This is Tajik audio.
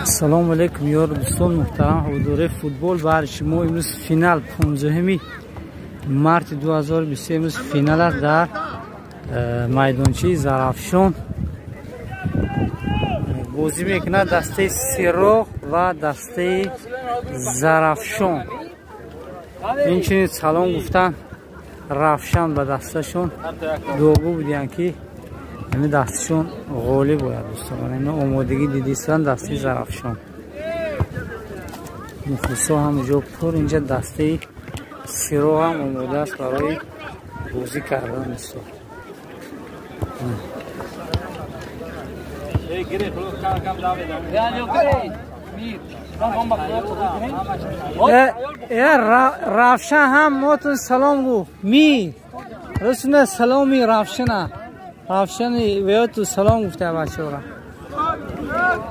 Ассалому алайкум, ёру дӯстон муҳтарам, ҳаводораи футбол. Баҳри шумо имрӯз финал 15 марти 2023, имрӯз финал аст дар майдончаи Зарафшон. Бозӣ мекунад дастаи Сироғ ва дастаи Зарафшон. Инчунин салом гуфтан Равшан ба дасташон, дуогӯ будиянд, ки ҳамин дасташон ғолиб бояд. Дӯстон, ина омодагӣ дидистанд дастаи Зарафшон, мухлисо ҳам ҷо пур. Инҷа дастаи Сироғ ҳам омода аст барои бозӣ кардан. Дӯстон, Равшан ҳам мотун салом гуфт. Мир расуна саломи Равшана, Равшани веоту салом гуфта бачаҳора.